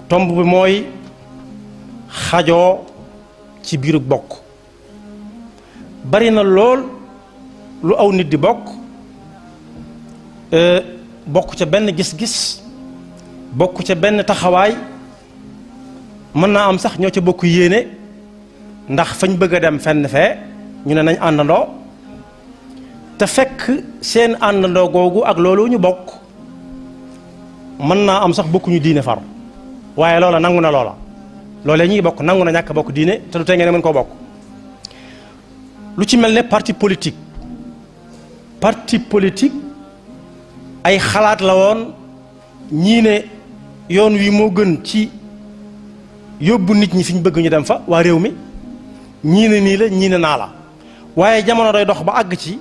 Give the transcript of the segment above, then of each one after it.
tomb bi mooy xajoo ci biiru bokk. bari na lool lu aw nit di bokk bokk ca benn gis-gis bokk ca benn taxawaay mën naa am sax ñoo ca bokk yéene ndax fañ bëgg a dem fenn fee ñu ne nañ àndandoo te fekk seen àndandoo googu ak loolu ñu bokk mën naa am sax bokkuñu diine far waaye loola nangu na loolee ñuy bokk nangu na ñàkk bokk diine te du tey ngeen mën koo bokk. lu ci mel ne parti politique ay xalaat la woon ñii ne yoon wi moo gën ci yóbbu nit ñi fi ñu bëgg ñu dem fa waa réew mi ñii ne nii la ñii ne naa la waaye jamono day dox ba àgg ci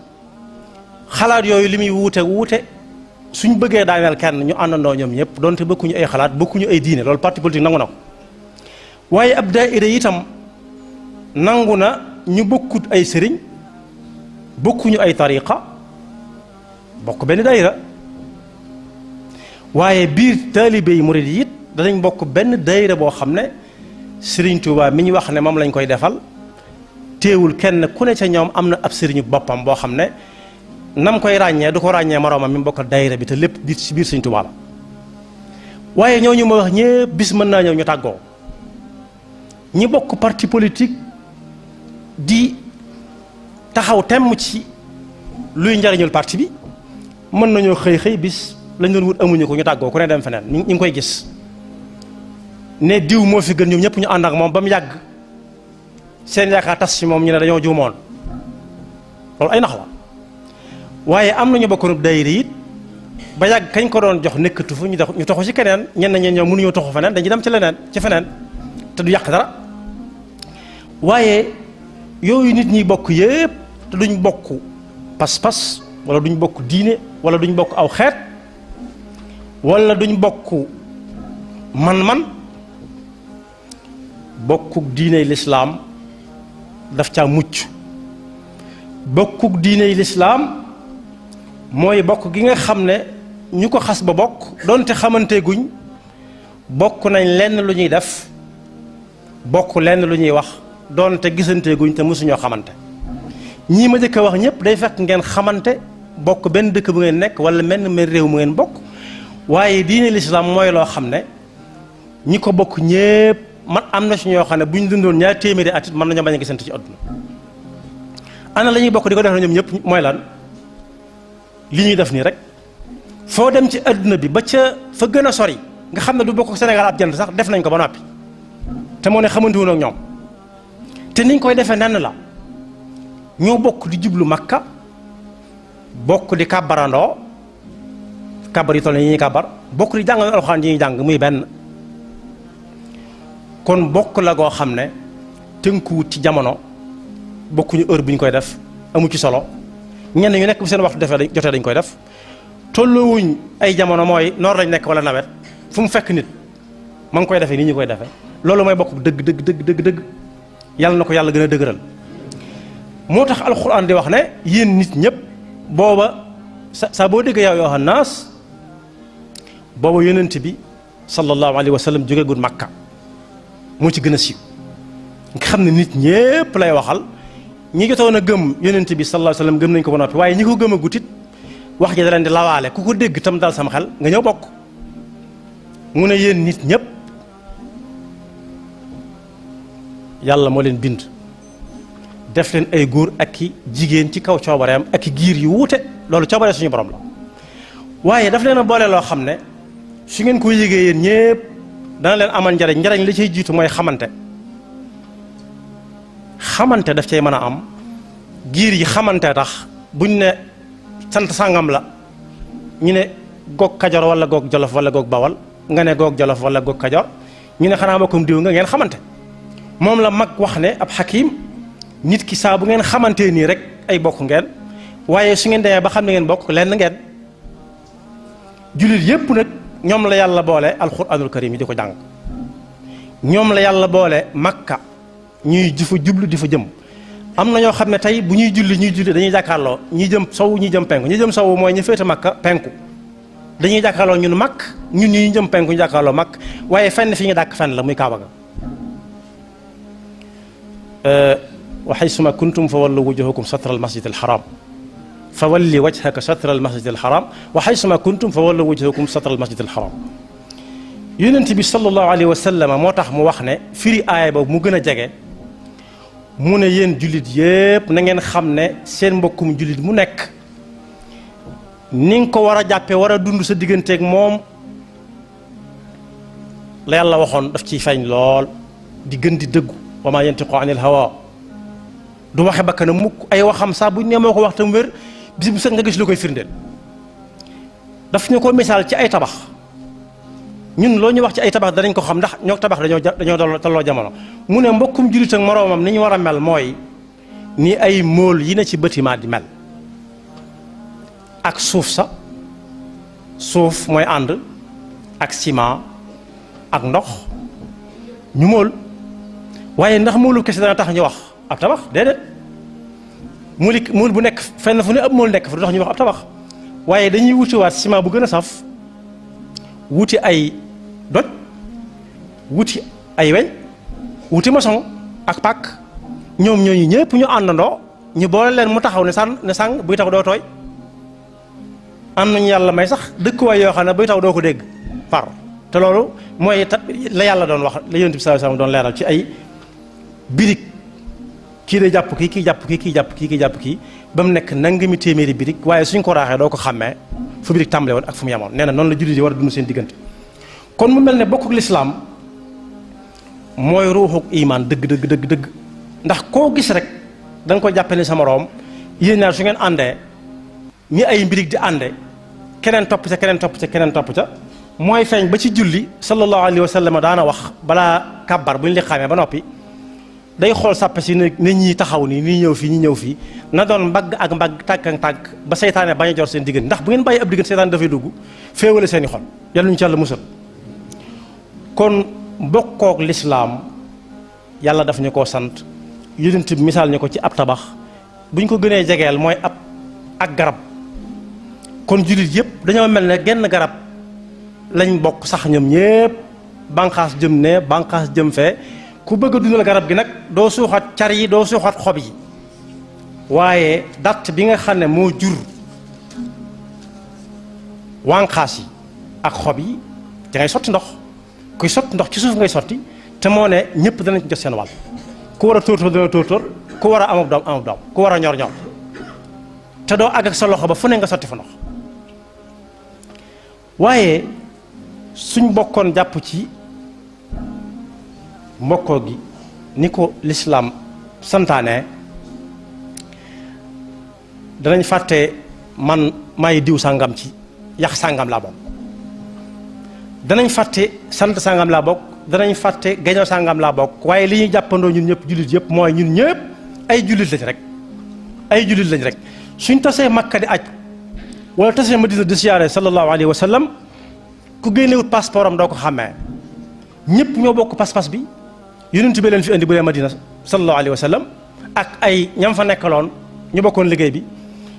xalaat yooyu li muy wuute suñ bëggee daaneel kenn ñu àndandoo ñoom ñëpp donte bokkuñu ay xalaat bokkuñu ay diine loolu parti politique nangu na ko waaye ab daayira itam nangu na ñu bokkut ay sëriñ bokkuñu ay tariqa bokk benn daayira waaye biir taalibe yi murid yi it danañ bokk benn daayira boo xam ne Sëriñ Tuubaa mi ñu wax ne moom lañ koy defal téewul kenn ku ne ca ñoom am na ab sëriñu boppam boo xam ne nam koy ràññee du ko ràññee moroomam mi mu bokkal daayira bi te lépp di ci biir Sëriñ Tuubaa la waaye ñooñu ma wax ñëpp bis mën naa ñëw ñu tàggoo ñi bokk parti politique di taxaw temm ci luy njariñul parti bi mën nañoo xëy bis lañ doon wut amuñu ko ñu tàggoo ku ne dem feneen ñu ngi koy gis ne diw moo fi gën ñoom ñëpp ñu ànd ak moom ba mu yàgg seen yaakaar tas ci moom ñu ne dañoo juumoon loolu ay nax la waaye am nañu bokkoon daayira it ba yàgg kañ ko doon jox nekkatu fu ñu toxu ci keneen ñenn ñi ñoom mënuñoo toxu feneen dañuy dem ci feneen te du yàq dara waaye yooyu nit ñi bokk yépp te duñ bokk pas-pas wala duñ bokk diine wala duñ bokk aw xeet wala duñ bokk man-man bokkuk diiney lislaam daf caa mucc bokkuk diiney lislaam mooy bokk gi nga xam ne ñu ko xas ba bokk doonte xamante guñ bokk nañ lenn lu ñuy def bokk lenn lu ñuy wax doonte gisante guñ te mësuñoo xamante ñii ma jëkk a wax ñëpp day fekk ngeen xamante bokk benn dëkk bu ngeen nekk wala menn réew mu ngeen bokk waaye diine lislaam mooy loo xam ne ñi ko bokk ñëpp man am na si ñoo xam ne bu ñu dundoon ñaar téeméeri at it mën nañoo bañ a gisante ci àdduna ana la ñuy bokk di ko def na ñoom ñëpp mooy lan li ñuy def nii rek foo dem ci àdduna bi ba ca fa gën a sori nga xam ne du bokk Sénégal ab jant sax def nañ ko ba noppi te moo ne xamante woon ak ñoom te niñ koy defee nenn la ñoo bokk di jublu Makka bokk di kàbbarandoo kàbbar yi toll yi ñuy kàbbar bokk di jàng alxuraan yi ñuy jàng muy benn kon bokk la goo xam ne tënkuwut ci jamono bokkuñu heure bu ñu koy def amu ci solo ñenn ñu nekk bu seen waxtu defee jotee dañ koy def tolluwuñ ay jamono mooy noor lañ nekk wala nawet fu mu fekk nit ma ngi koy defee nii ñu koy defee loolu mooy bokk dëgg yàlla na ko yàlla gën a dëgëral moo tax alxuraan di wax ne yéen nit ñëpp booba saa boo déggee yow yoo naas booba yonent bi sallallahu alayhi wa sallam jóge gul Makka moo ci gën a siiw nga xam ne nit ñëpp lay waxal ñi jotoon a gëm yonent bi sallallahu alayhi wa sallam gëm nañ ko ba noppi waaye ñi ko gëm a gutit wax ji da leen di lawaale ku ko dégg tam dal sama xel nga ñëw bokk mu ne yéen nit ñëpp yàlla moo leen bind def leen ay góor ak i jigéen ci kaw coobareem ak i giir yu wuute loolu coobare suñu borom la waaye daf leen a boole loo xam ne su ngeen ko yëgee yéen ñëpp dana leen amal njariñ la cay jiitu mooy xamante daf cay mën a am giir yi xamante tax buñ ne sant sàngam la ñu ne goog Kajoor wala goog Jolof wala goog Bawal nga ne goog Jolof wala goog Kajoor ñu ne xanaa bokkum diw nga ngeen xamante moom la mag wax ne ab xakim nit ki saa bu ngeen xamantee nii rek ay bokk ngeen waaye su ngeen demee ba xam ne ngeen bokk lenn ngeen jullit yépp nag ñoom la yàlla boole alxuraanul karim yi di ko jàng ñoom la yàlla boole Makka ñuy di fa jublu di fa jëm am na ñoo xam ne tey bu ñuy julli dañuy jàkkaarloo ñi jëm sow ñi jëm penku ñi jëm sow mooy ñi féete Makka penku dañuy jàkkaarloo ñun mag ñun ñi jëm penku ñu jàkkaarloo mag waaye fenn fi ñu dàkk fenn la muy Kaaba ga wa haysuma kuntum fa wallu wujuhakum satra al masjid al haram fa walli wajhaka satra al masjid al haram wa haysuma kuntum fa wallu wujuhakum satra al masjid al haram yonent bi sallallahu alayhi wa sallam moo tax mu wax ne firi aaya boobu mu gën a jege mu ne yéen jullit yépp na ngeen xam ne seen mbokkum jullit mu nekk ni nga ko war a jàppe war a dund sa digganteeg moom la yàlla waxoon daf ciy feeñ lool di gën di dëggu wa maa yantiqu anil hawa du waxe bakkanam mukk ay waxam saa buñ ne moo ko wax tam wér bis bu set nga gis lu koy firndeel daf ñu ko misaal ci ay tabax ñun loo ñu wax ci ay tabax danañ ko xam ndax ñoo tabax dañoo tolloo jamono mu ne mbokkum jullit ak moroomam ni ñu war a mel mooy ni ay móol yi ne ci bâtiment di mel ak suuf sa suuf mooy ànd ak ciment ak ndox ñu móol waaye ndax móolu kese dana tax ñu wax ab tabax déedéet móol bu nekk fenn fu ne ab móol nekk fa du tax ñu wax ab tabax waaye dañuy wutiwaat ciment bu gën a saf wuti ay doj wuti ay weñ wuti maçon ak pàkk ñoom ñooñu ñëpp ñu àndandoo ñu boole leen mu taxaw ne sàng buy taw doo tooy am nañu yàlla may sax dëkkuwaay yoo xam ne buy taw doo ko dégg far te loolu mooy la yàlla doon wax la Yonent bi sallallahu alayhi wasallam doon leeral ci ay birig kii day jàpp kii jàpp kii kii jàpp kii jàpp kii ba mu nekk nangami téeméeri birig waaye suñ ko raaxee doo ko xàmmee fu birig tàmbale woon ak fu mu yemoon nee na noonu la jullit yi war a dund seen diggante kon mu mel ne bokkuk lislaam mooy ruuxuk imaan dëgg ndax koo gis rek da nga ko jàppe ni sa moroom yéen ñaar su ngeen àndee ñi ay mbirig di ànde keneen topp ca keneen topp ca keneen topp ca mooy feeñ ba ci julli sallallahu alayhi wa sallam daana wax balaa kàbbar bu ñu li xamee ba noppi day xool sàppe si ne ñi taxaw nii nii ñëw fii ñi ñëw fii na doon mbagg ak mbagg tàgg ak tàgg ba seytaane bañ a jor seen diggante ndax bu ngeen bàyyi ab diggante seytaane dafay dugg féewale seen i xol yàlla ñu ci yàlla musal kon mbokkook lislaam yàlla daf ñu koo sant yonent bi misaal ñu ko ci ab tabax bu ñu ko gënee jegeel mooy ak garab kon jullit yëpp dañoo mel ne genn garab lañ bokk sax ñoom ñëpp banqaas jëm ne banqaas jëm fee ku bëgg a dundal garab gi nag doo suuxat car yi doo suuxat xob yi waaye datt bi nga xam ne moo jur wànqaas yi ak xob yi da ngay sotti ndox kuy sotti ndox ci suuf ngay sotti te moo ne ñëpp danañ ci jot seen wàll ku war a tóortóor dana tóortóor ku war a amub doom ku war a ñor te doo àgg ak sa loxo ba fu ne nga sotti fa ndox waaye suñ bokkoon jàpp ci mbokkoo gi ni ko lislaam santaane danañ fàtte man maay diw sàngam ci yax sàngam laa bokk danañ fàtte sant sàngam laa bokk danañ fàtte gaño sàngam laa bokk waaye li ñuy jàppandoo ñun ñëpp jullit yëpp mooy ñun ñëpp ay jullit lañ rek suñ tasee Makka di aj wala tasee Madina di siyaare sallallahu alayhi wa sallam ku génnewut passeport am doo ko xàmmee ñëpp ñoo bokk pas-pas bi yonent bi leen fi indi bu dee Madina sallallahu alayhi wa sallam ak ay ñam fa nekkaloon ñu bokkoon liggéey bi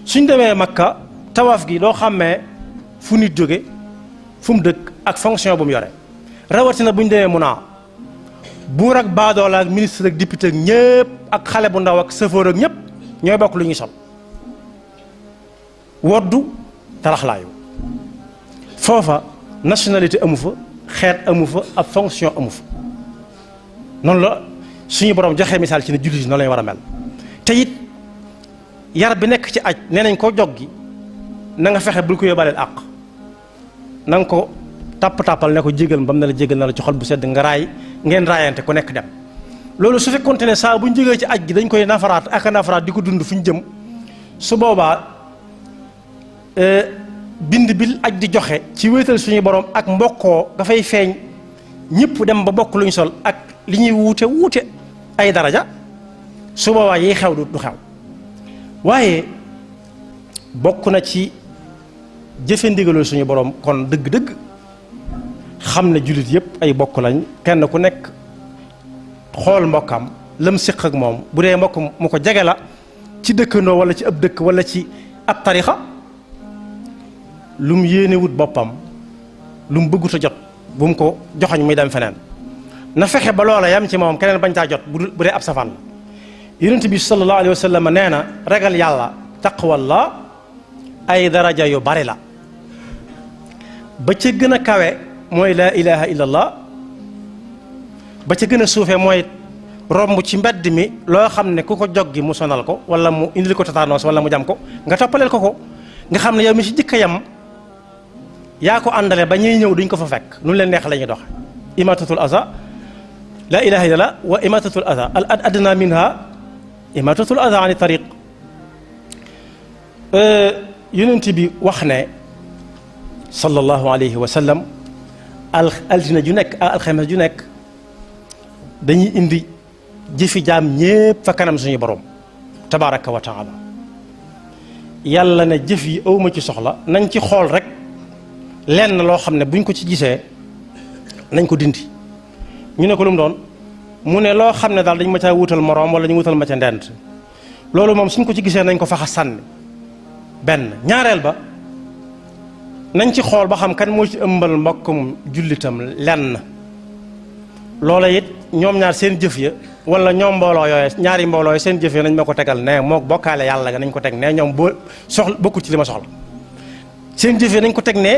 suñ demee Makka tawaaf gi doo xàmmee fu nit jóge fu mu dëkk ak fonction bu mu yore rawatina bu ñu demee Muna buur ak baadoola ak ministre ak député ak ñëpp ak xale bu ndaw ak chauffeur ak ñëpp ñooy bokk lu ñuy sol woddu taraxlaayu foofa nationalité amu fa xeet amu fa ab fonction amu fa noonu la suñu borom joxe misaal ci ne jullit yi noonu lañu war a mel te it yar bi nekk ci aj nee nañ ko jog gi na nga fexe bul ko yóbbaaleel àq na nga ko tàpp-tàppal ne ko jégal bam ne la jégal na la ci xol bu sedd nga raay ngeen raayante ku nekk dem loolu su fekkoonte ne saa bu ñu jógee ci aj gi dañ koy nafaraat ak nafaraat di ko dund fu ñu jëm su boobaa bind bil aj di joxe ci wéetal suñu borom ak mbokkoo dafay feeñ ñëpp dem ba bokk lu ñu sol ak li ñuy wuute ay daraja su boobaa yi xew du xew waaye bokk na ci jëfe ndigaloo suñu borom kon dëgg-dëgg xam ne jullit yëpp ay bokk lañ kenn ku nekk xool mbokkam lam séq ak moom bu dee mbokk mu ko jege la ci dëkkandoo wala ci ab dëkk wala ci ab tarixa lu mu yéene wut boppam lu mu bëggut a jot bu mu ko joxoñ muy dem feneen na fexe ba loola yam ci moom keneen bañ caa jot bu dee ab safaan la yonent bi sallallahu alayhi wa sallam nee na ragal yàlla taqwallah ay daraja yu bari la ba ca gën a kawe mooy laa ilaha illallah ba ca gën a suufee mooy romb ci mbedd mi loo xam ne ku ko joggi mu sonal ko wala mu indil ko tataanos wala mu jam ko nga toppaleel ko nga xam ne yow mi ci jëkka yam yaa ko àndale ba ñuy ñëw duñ ko fa fekk nu leen neex la ñuy doxe imatatul aza la ilaha illallah wa imatatul aza al adna minha imatatul aza ani tariq yonent bi wax ne sallallahu alayhi wa sallam altine ju nekk alxames ju nekk dañuy indi jëfi jaam ñépp fa kanam suñu borom tabaraka wa taala yàlla ne jëf yi awma ci soxla nañ ci xool rek lenn loo xam ne buñ ko ci gisee nañ ko dindi ñu ne ko lu mu doon mu ne loo xam ne daal dañ ma caa wutal moroom wala ñu wutal ma ca ndend loolu moom suñ ko ci gisee nañ ko faxa sànni benn ñaareel ba nañ ci xool ba xam kan moo ci ëmbal mbokkum jullitam lenn loola it ñoom ñaar seen jëf ya wala ñoom mbooloo yooye ñaari mbooloo yi seen jëf ya nañ ma ko tegal ne moo bokkaale yàlla ga nañ ko teg ne ñoom boo soxla bokkul ci li ma soxla seen jëf ya nañ ko teg ne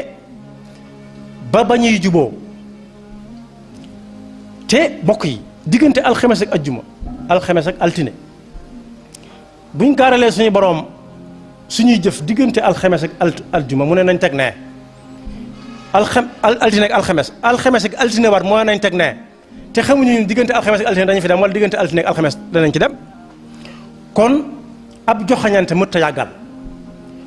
ba ñuy juboo te bokk yi diggante alxames ak ajjuma alxames ak altine buñ gaaralee suñu boroom suñuy jëf diggante alxames ak aljuma mu ne nañ teg ne altine ak alxames ak altine war moo nañ teg ne te xamuñu ñun diggante alxames ak altine dañu fi dem wala diggante altine ak alxames danañ ci dem kon ab joxañante mëtta yàggal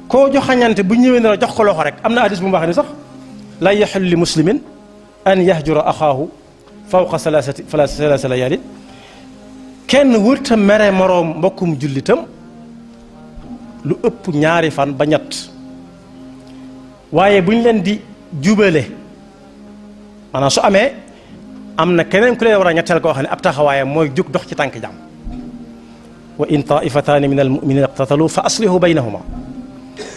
koo joxañante bu ñëwee na la jox ko loxo rek am na hadis bu mu wax ni sax la yaxillu li muslimin an yahjura axaahu fawqa salaasa layaalin kenn wërta mere moroom mbokkum jullitam lu ëpp ñaari fan ba ñett waaye bu ñu leen di jubale maanaam su amee am na keneen ku leen war a ñetteel koo xam ne ab taxawaayam mooy jóg dox ci tànk jàmm wa in taifataani min almuminina iqtatalu fa aslihu baynahuma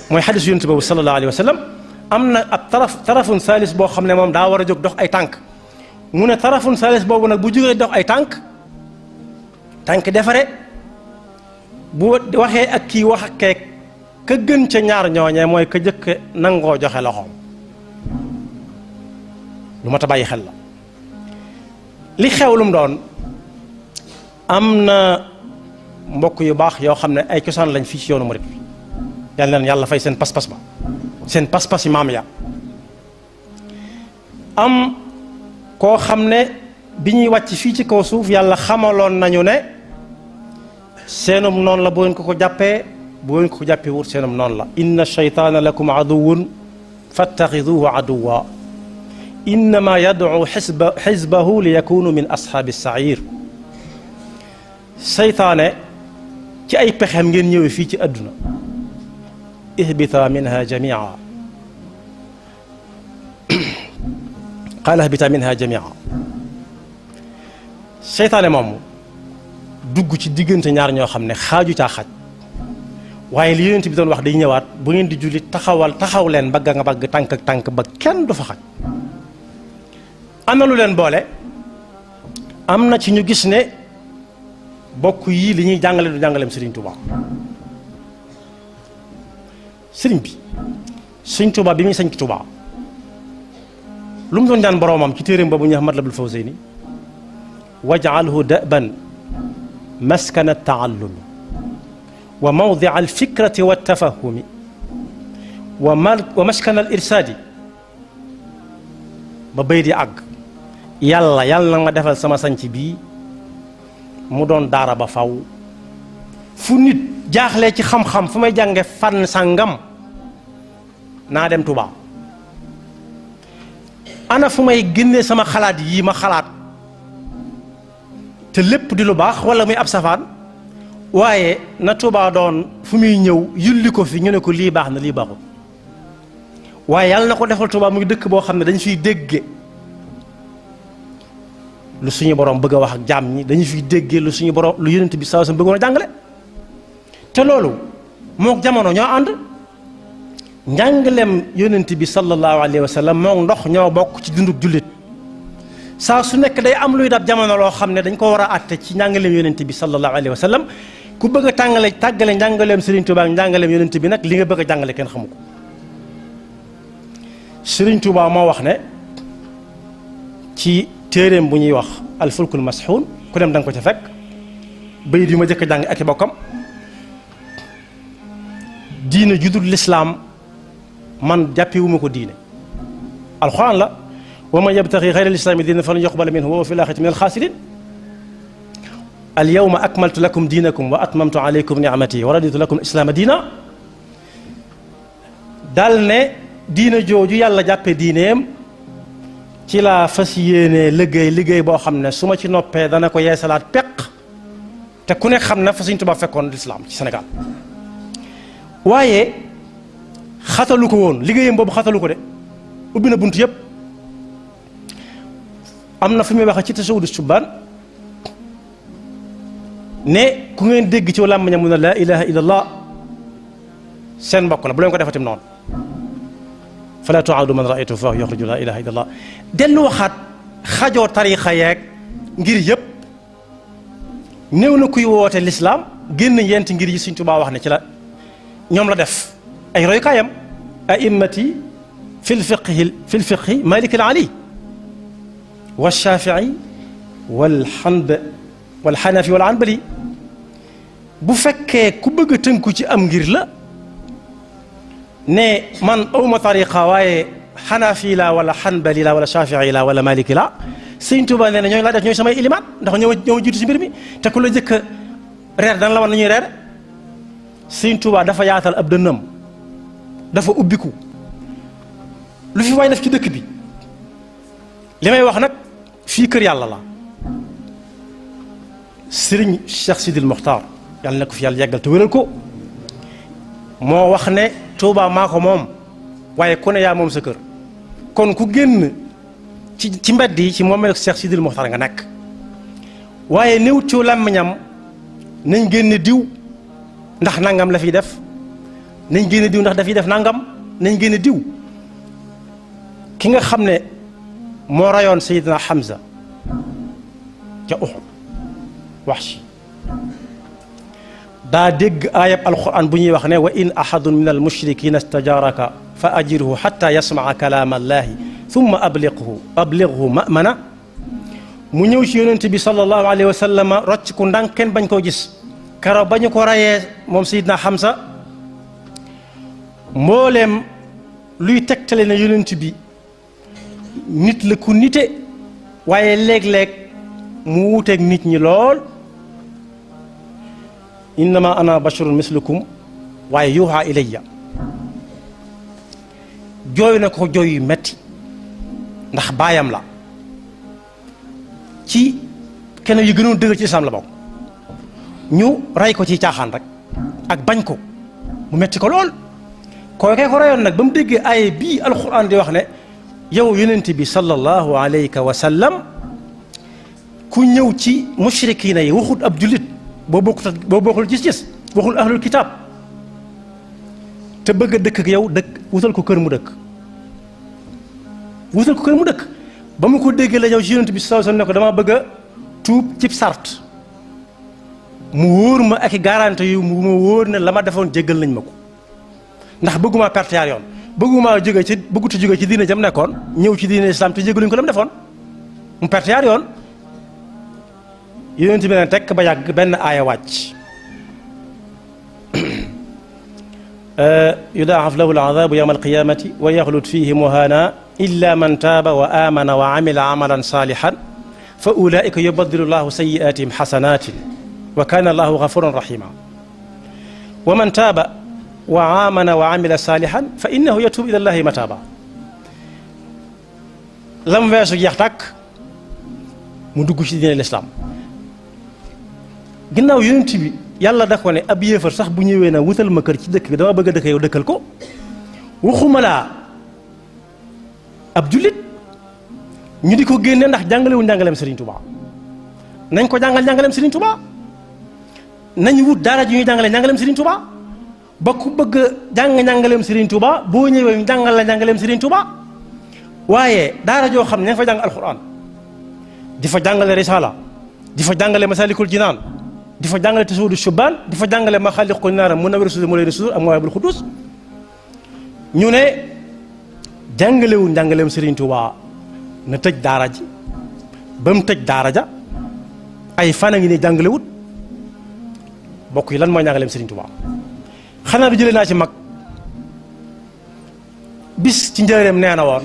mooy xadis yonent boobu sallallahu alayhi wa sallam am na ab tarafun saalis boo xam ne moom daa war a jóg dox ay tànk mu ne tarafun saalis boobu nag bu jógee dox ay tànk defare bu waxee ak kii wax ak keek ka gën ca ñaar ñooñee mooy ka jëkk nangoo joxe loxoom lu mat a bàyyi xel la li xew lu mu doon am na mbokk yu baax yoo xam ne ay cosaan lañ fii ci yoonu murit bi yal na yàlla fay seen pas-pas ba seen pas-pas yi maam ya am koo xam ne bi ñuy wàcc fii ci kaw suuf yàlla xamaloon nañu ne seenum noonu la bu ngeen ko jàppee bu ngeen ko jàppee wut seenum noonu la inna shaytaana lakum aduwwun fattaxiduhu aduwwa innama yad'u xisbahu li yakunu min ashaabi sair seytaane ci ay pexeem ngeen ñëwee fii ci àdduna ihbita minha jamia qaala ihbita minha jamia seytaane moom dugg ci diggante ñaar ñoo xam ne xaaju caa xaj waaye li yonent bi doon wax day ñëwaat bu ngeen di julli taxaw leen bagga nga bagg tànk ak tànk ba kenn du fa xaj am na lu leen boole am na ci ñu gis ne bokk yi li ñuy jàngale du jàngaleem Sëriñ Tuuba sëriñ bi Sëriñ Tuuba bi muy sañ ci Tuuba lu mu doon ñaan boroomam ci téeréem boobu ñu wax Matlabul Fawzayni waj'alhu da'ban maskana at-ta'allumi wa mawdi'a al-fikrati wat-tafahumi wa maskana al-irsaadi ba bay di àgg yàlla na nga defal sama sanc bii mu doon daara ba faw fu nit jaaxlee ci xam-xam fu may jànge fànn sàngam naa dem Tuubaa ana fu may génnee sama xalaat yii ma xalaat te lépp di lu baax wala muy ab safaan waaye na Tuubaa doon fu muy ñëw yulli ko fi ñu ne ko lii baax na lii baaxul waaye yàlla na ko defal Tuubaa muy dëkk boo xam ne dañu fiy dégge lu suñu borom bëgg a wax ak jaam ñi dañu fiy déggee lu suñu borom lu yonent bi sallallahu alayhi wasallam bëggoon a jàngale te loolu mook jamono ñoo ànd njàngaleem yonent bi sallallahu alayhi wa sallam moom ndox ñoo bokk ci dundub jullit saa su nekk day am luy dab jamono loo xam ne dañ ko war a àtte ci njàngaleem yonent bi sallallahu alayhi wa sallam ku bëgg a tàggale njàngaleem Serigne Touba ak njàngaleem yonent bi nag li nga bëgg a jàngale kenn xamu ko Serigne Touba moo wax ne ci téeréem bu ñuy wax alfulkul masxuun ku dem da nga ko ca fekk bayit yu ma jëkk a jàng ak i bokkam diine judul lislaam man jàppewuma ko diine alxuraan la wa man yabtaxi xayra lislaami diinan falan yuqbala minhu wa huwa fil aaxirati min alxaasiriin alyawma akmaltu lakum diinakum wa atmamtu alaykum nicmati wa raditu lakum islaama diina dal ne diina jooju yàlla jàppe diineem ci laa fas yéene liggéey boo xam ne su ma ci noppee dana ko yeesalaat peq te ku ne xam na fa Sëriñ Tuubaa fekkoon lislaam ci Sénégal waaye xatalu ko woon liggéeyam boobu xatalu ko de ubbi na bunt yëpp am na fi muy waxe ci tasawudu subaan ne ku ngeen dégg ci làmmiñam mu ne laa ilaha illallah seen mbokk la bu leen ko defatim noonu fala tuaadu man raaytu fa yuxriju laa ilaha illallah dellu waxaat xajoo tarixa yeeg ngir yëpp néew na kuy woote lislaam génn yenti ngir yi Sëriñ Tuubaa wax ne ci la ñoom la def ay royukaayam a'immati fi lfiqhi Malik al Ali wa Shafii wal Xanafi wal Hanbali bu fekkee ku bëgg a tënku ci am ngir la ne man awma tariqa waaye Xanafi la wala Hanbali la wala Shafii la wala Maliki la Sëriñ Tuubaa nee na ñooñu laa def ñooy samay ilimaan ndax ñoo jiitu ci mbir mi te ku la jëkk reer dana la war nañuy reer Sëriñ Tuubaa dafa yaatal ab dënnam dafa ubbiku lu fi waay def ci dëkk bi li may wax nag fii kër yàlla la Sëriñ Cheikh Sidil Mokhtar yàlla na ko fi yàlla yàggal te wéral ko moo wax ne Tuubaa maa ko moom waaye ku ne yaa moom sa kër kon ku génn ci mbedd yi ci moom la Cheikh Sidil Mokhtar nga nekk waaye néew ci làmmiñam nañ génne diw ndax nangam la fiy def nañ génne diw ndax dafiy def nangam nañ génne diw ki nga xam ne moo rayoon Seydina Hamza ca Uhud Wahshi daa dégg aayab alquran bu ñuy wax ne wa in ahadun min almushrikina stajaraka fa ajirhu xatta yasmaa kalaam allahi thumma ablighu ma'mana mu ñëw ci yonent bi sallallahu alayhi wa sallam rocc ku ndànk kenn bañ koo gis karo ba ñu ko rayee moom Seydina Hamza mbooleem luy tegtale na yonent bi nit la ku nite waaye léeg-léeg mu wuuteeg nit ñi lool innama ana basharun mislukum waaye yuuxa ilayya jooy na ko jooy yu metti ndax baayam la ci kenn yu gënoon dëgër ci islam la bokk ñu rey ko ci caaxaan rek ak bañ ko mu metti ko lool kookee ko reyoon nag ba mu déggee aaye bii alquran di wax ne yow yonent bi sallallahu alayhi wa sallam ku ñëw ci mushrikiina yi waxut ab jullit boo bokkul gis-gis waxul ahlul kitaab te bëgg a dëkk ak yow dëkk wutal ko kër mu dëkk ba mu ko déggee la yow ci yonent bi sallallahu alayhi wa sallam ne ko dama bëgg a tuub cib sart mu wóor ma ak i garanti yu mu ma wóor ne la ma defoon jéggal nañ ma ko ndax bëgguma perte yaar yoon bëgguma bëggutu jóge ci diine jam nekkoon ñëw ci diine islam te jéggaluñ ko la mu defoon mu perte yaar yoon yonent bi ne tekk ba yàgg benn aaya wàcc yudaa'af lahu al-'adaabu yawma al-qiyaamati wa yaxlud fiihi muhaana illa man taaba wa aamana wa amila amalan saalihan fa ulaa'ika yubaddilu llahu sayyi'aatihim hasanaatin wa kaana allahu gafuuran rahiima wa man taaba wa aamana wa amila saalihan fa innahu yatuubu ila llahi mataaba lam weesu jeex tàkk mu dugg ci diine lislaam ginnaaw yonent bi yàlla da ko ne ab yéefar sax bu ñëwee na wutal ma kër ci dëkk bi dama bëgg a dëkk yow dëkkal ko waxuma laa ab jullit ñu di ko génne ndax jàngalewul njàngaleem Serigne Touba nañ ko jàngal njàngaleem Serigne Touba nañ wut daara ji ñuy jàngale njàngaleem Serigne Touba ba ku bëgg jàng njàngaleem Serigne Touba boo ñëwee ñu jàngal la njàngaleem Serigne Touba waaye daara joo xam ne fa jàng alquran di fa jàngale risala di fa jàngale masalikul jinaan di fa jàngale tasawudu shubaan di fa jàngale maxaaliqu naara munawwir sudur mulayyin sudur ak mawaahibul quddus ñu ne jàngalewul njàngaleem Serigne Touba na tëj daara ji ba mu tëj daara ja ay fan a ngi ne jàngalewut bokk yi lan mooy njàngaleem Serigne Touba xanaa du jëlee naa ci mag bis ci njëreem nee na woon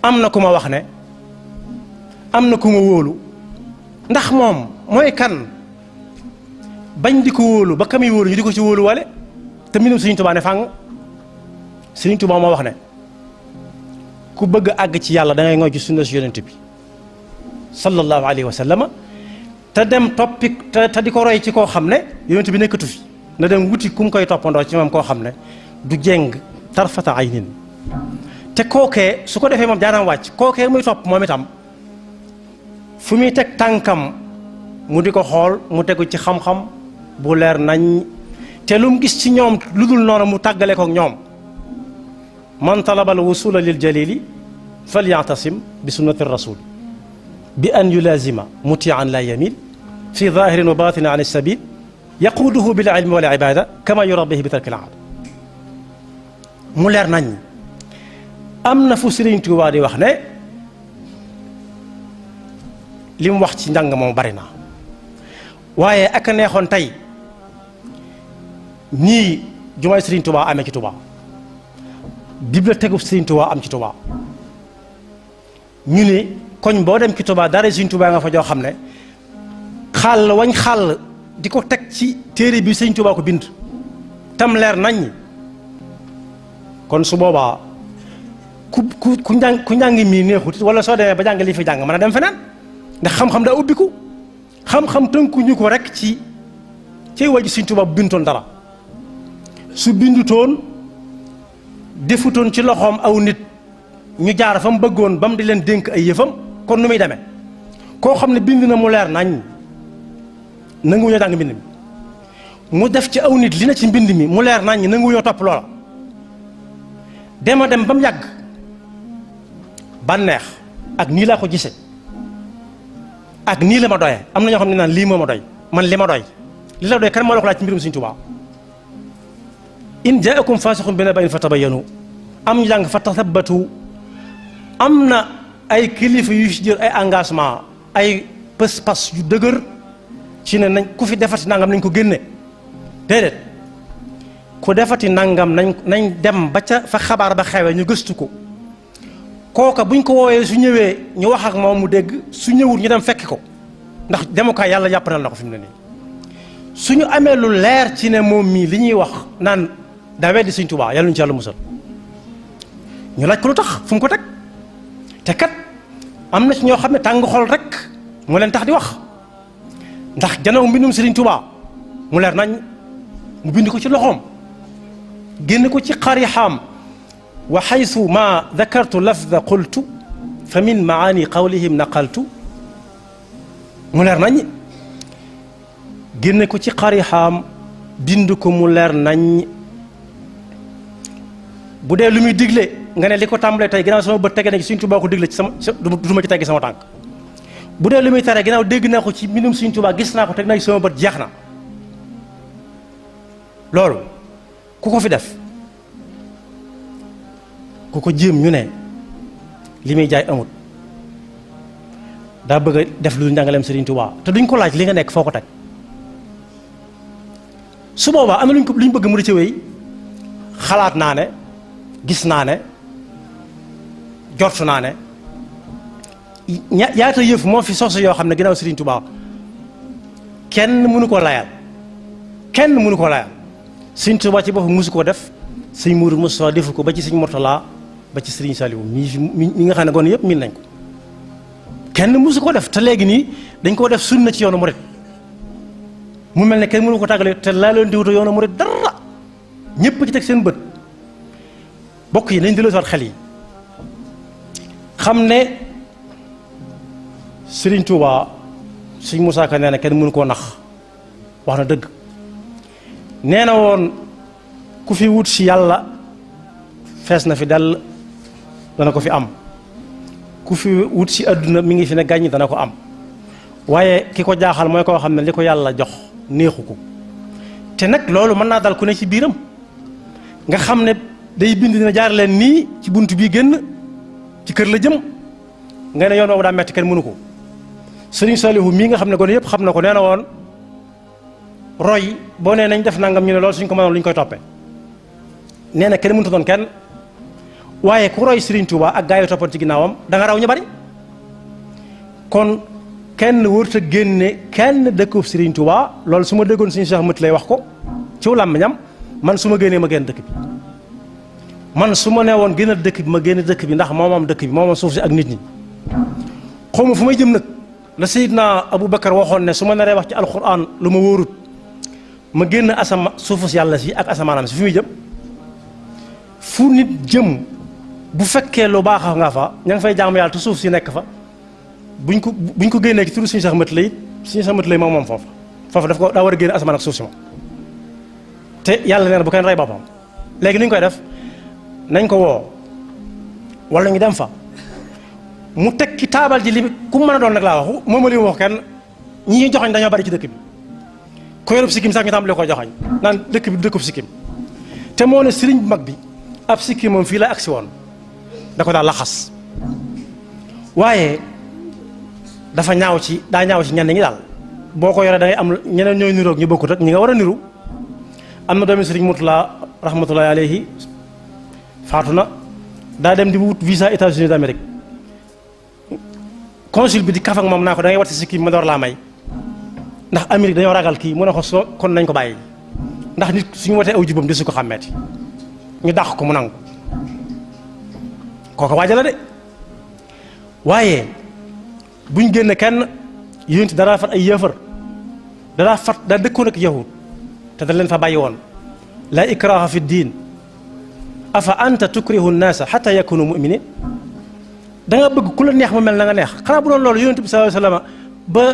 am na ku ma wax ne am na ku ma wóolu ndax moom mooy kan bañ di ko wóolu ba kami wóolu ñu di ko ci wóolu wale te mbindum Serigne Touba ne fàng Serigne Touba moo wax ne ku bëgg a àgg ci yàlla da ngay ngoy ci sunna si yonent bi sallallahu alayhi wa sallam te dem toppi te di ko roy ci koo xam ne yonent bi nekkatu fi na dem wuti ku mu koy toppandoo ci moom koo xam ne du jeng tarfata aynin te kookee su ko defee moom jaanam wàcc kookee muy topp moom itam fu muy teg tànkam mu di ko xool mu tegu ci xam-xam bu leer nañ te lu mu gis ci ñoom lu dul noonu mu tàggale kook ñoom man talaba al wusula lil jalili falyatasim bi sunnati rasul bi an yulazima mutian la yamil fi zahirin wa batinin an sabil yaquduhu bil ilmi wal ibada kama yurabbihi bi tarkil aada mu leer nañ am na fu Serigne Touba di wax ne li mu wax ci njàng moom bari na waaye ak a neexoon tey nii jumaay Serigne Touba amee ci Touba bibliothèque bu Serigne Touba am ci Touba ñu ne koñ boo dem ci Touba dara Serigne Touba nga fa joo xam ne xàll wañ xàll di ko teg ci téere bi Serigne Touba ko bind tam leer nañ kon su boobaa ku njàng mii neexut wala soo demee ba jàng li fi jàng mën a dem feneen ndax xam-xam daa ubbiku xam-xam tënkuñu ko rek ci wàju Serigne Touba bu bindoon dara su bindutoon defutoon ci loxoom aw nit ñu jaar fa mu bëggoon ba mu di leen dénk ay yëfam kon nu muy demee koo xam ne bind na mu leer nañ nanguwuñoo jàng mbind mi mu def ci aw nit li na ci mbind mi mu leer nañ nanguwuñoo topp loola dema dem ba mu yàgg bànneex ak nii laa ko gise ak nii la ma doyee am na ñoo xam ne naan lii moo ma doy man li ma doy li la doy kan moo la ko laaj ci mbirum Serigne Touba in jaakum faasiqun bi naba'in fatabayyanu am ñu jàng fa tathabbatu am na ay kilifa yu ci jël ay engagement ay pas-pas yu dëgër ci ne nañ ku fi defati nangam nañ ko génne déedéet ku defati nangam nañ dem ba ca fa xabaar ba xewee ñu gëstu ko kooka buñ ko woowee su ñëwee ñu wax ak moom mu dégg su ñëwut ñu dem fekki ko ndax demukaay yàlla jàppandal na ko fi mu ne nii suñu amee lu leer ci ne moom mii li ñuy wax naan daa weddi Serigne Touba yàlla ñu ci yàlla musal ñu laaj ko lu tax fu mu ko teg te kat am na ci ñoo xam ne tàng xol rek mu leen tax di wax ndax janaw mbindum Serigne Touba mu leer nañ mu bind ko ci loxoom génn ko ci xarixaam wa xaysu ma dakartu lafda qultu fa min maani qawlihim naqaltu mu leer nañ génn ko ci xarixaam bind ko mu leer nañ bu dee lu muy digle nga ne li ko tàmbalee tey ginnaaw sama bët tege na ci Serigne Touba ko digle ci sama du ma ci teggi sama tànk bu dee lu muy tere ginnaaw dégg naa ko ci mbindum Serigne Touba gis naa ko teg na ci sama bët jeex na loolu ku ko fi def ku ko jéem ñu ne li muy jaay amut daa bëgg a def lu njàngaleem Serigne Touba te duñ ko laaj li nga nekk foo ko teg su boobaa am na luñ bëgg mu di ci wéy xalaat naa ne gis naa ne jortu naa ne yaata yëf moo fi sos yoo xam ne ginnaaw Serigne Touba kenn mënu ko layal Serigne Touba ci boppam mosu koo def Serigne Mourou Moussa defu ko ba ci Serigne Mourtala ba ci Serigne Saliou mi nga xam ne gone yëpp miin nañ ko kenn mosu koo def te léegi nii dañ koo def sunna ci yoonu murit mu mel ne kenn mënu ko tàggale te laa leen di wuta yoonu murit dara ñëpp ci teg seen bët bokk yi nañ delloo si waat xel yi xam ne Serigne Touba Serigne Moussa Ka nee na kenn mënu koo nax wax na dëgg nee na woon ku fi wut si yàlla fees na fi dell dana ko fi am ku fi wut si àdduna mi ngi fi ne gàññ dana ko am waaye ki ko jaaxal mooy koo xam ne li ko yàlla jox neexu ko te nag loolu mën naa dal ku ne ci biiram nga xam ne day bind dina jaar leen nii ci bunt bii génn ci kër la jëm nga ne yoon boobu daa metti kenn mënu ko Sëriñ Saliou mii nga xam ne kon yëpp xam na ko nee na woon roy boo nee nañ def nangam ñu ne loolu suñ ko mënoon lu ñu koy toppee nee na kenn mënut doon kenn waaye ku roy Serigne Touba ak gaa yi toppoon ci ginnaawam da nga raw ñu bari kon kenn wërta génne kenn dëkkub Serigne Touba loolu su ma déggoon suñu Cheikh Mat lay wax ko ci làmmiñam man su ma génnee ma génn dëkk bi man su ma nee woon génn dëkk bi ma génn dëkk bi ndax moom dëkk bi moom suuf si ak nit ñi xaw ma fu may jëm nag la Seydina Aboubacar waxoon ne su ma naree wax ci alquran lu ma wóorut ma génn suufu si yàlla si ak asamaanam si fi muy jëm fu nit jëm bu fekkee lu baax nga fa ña nga fay jaamu yàlla te suuf si nekk fa buñ ko génnee ci turu suñu sax mat lay suñu sax mat lay moom foofu daf ko daa war a génne asamaan ak suuf si moom te yàlla nee na bu kenn rey boppam léegi ni ñu koy def nañ ko woo wala ñu dem fa mu teg ci taabal ji li ku mën a doon nag laa waxu moom li mu wax kenn ñi ñuy joxoñ dañoo bari ci dëkk bi ko yorub sikkim sax ñu tàmbali ko joxoñ naan dëkk bi dëkkub sikkim te moo ne sëriñ bu mag bi ab sikkim moom fii la agsi woon da ko daal laxas waaye dafa ñaaw ci ñenn ñi daal boo ko yoree da ngay am ñeneen ñooy niroog ñu bokkut ak ñi nga war a niru am na doomi sëriñ Murtala rahmatullahi alayhi faatu na daa dem di wut visa États-Unis d'Amérique consul bi di kaf ak moom naa ko da ngay wat si sikkim ma door laa may ndax Amérique dañoo ragal kii mu ne ko soo kon nañ ko bàyyi ndax nit suñu watee aw jubam di su ko xàmmeeti ñu dàq ko mu nangu kooku waaja la de waaye buñ génne kenn yénti dara fat ay yëfër daa dëkkoon ak yahud te da leen fa bàyyi woon la ikraha fi diin afa anta tukrihu nnaasa xata yakunu muminin da nga bëgg ku la neex mu mel na nga neex xanaa bu doon loolu yonent bi sallallahu alayhi wasallam ba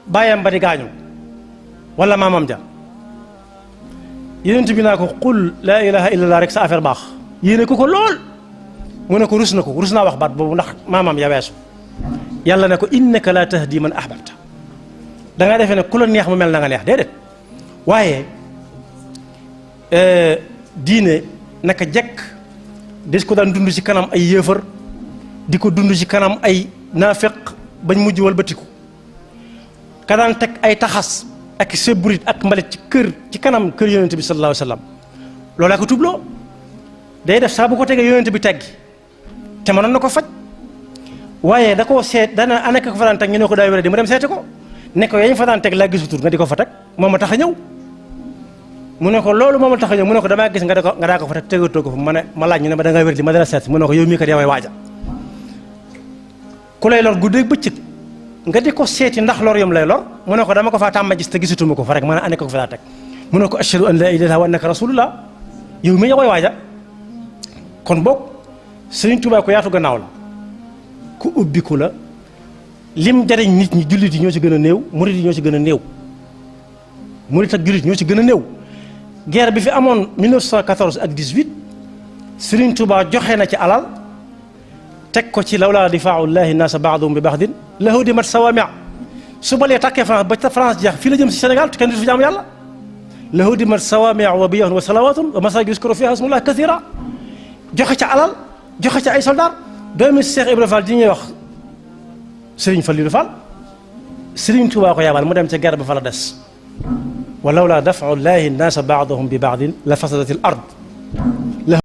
bàyyam ba di gaañu wala maamam ja yonent bi naa ko qul laa ilaha illallah rek sa affaire baax yéene ko lool mu ne ko rus naa wax baat boobu ndax maamam ya weesu yàlla ne ko innaka la tahdi man ahbabta da nga defee ne ku la neex mu mel na nga neex déedéet waaye diine naka jekk des ko daan dund ci kanam ay yéefar di ko dund ci kanam ay naafeq bañ mujj walbatiku ka daan teg ay taxas ak sebburit ak mbalit ci kanam kër yonent bi sallallahu alayhi wa sallam loolaa ko tubloo day def saa bu ko tegee yonent bi teggi te mënoon na ko faj waaye da koo seet dana anaka ko fa daan teg ñu ne ko daa wéra di mu dem seeti ko ne ko yañ fa daan teg laa gisutur nga di ko fa teg moom ma tax a ñëw mu ne ko loolu moom la tax a ñëw mu ne ko damaa gis nga daa ko fa teg tegatoo ko fa ma laaj ñu ne ma da nga wér di ma dara seet mu ne ko yow mii kat yaa way waaja ku lay lor guddeeg bëccëg nga di ko seeti ndax lor yom lay lor mu ne ko dama ko faa tàmma gis te gisatuma ko fa rek ma ne ane ko fa daa teg mu ne ko ashhadu an la ilaha illallah wa annaka rasulullah yow mii yaa way waaja kon boog Sëriñ Tuubaa ko yaatu gannaaw la ku ubbiku la lim jariñ nit ñi jullit yi ñoo ci gën a néew murit yi ñoo ci gën a néew murit ak jullit ñoo ci gën a néew guerre bi fi amoon 1914 ak 18 Sëriñ Tuubaa joxe na ci alal teg ko ci lawlaa difaaءullahi naasa ba'dahum bi ba'din lahuddimat sawaami' su balee tàkkee France ba France jeex fii la jëm si Sénégal te kenn du fi jaamu yàlla lahuddimat sawaami' wa biya'un wa salawaatun wa masaajid yuzkaru fiihaa ismullahi kasiiran joxe ca alal joxe ca ay soldat doomi Cheikh Ibrahima Fall di ñuy wax Serigne Fallilou Fall Serigne Touba ko yabal mu dem ca guerre ba fa la des wa lawlaa daf'ullahi naasa ba'dahum bi ba'din la fasadati al ard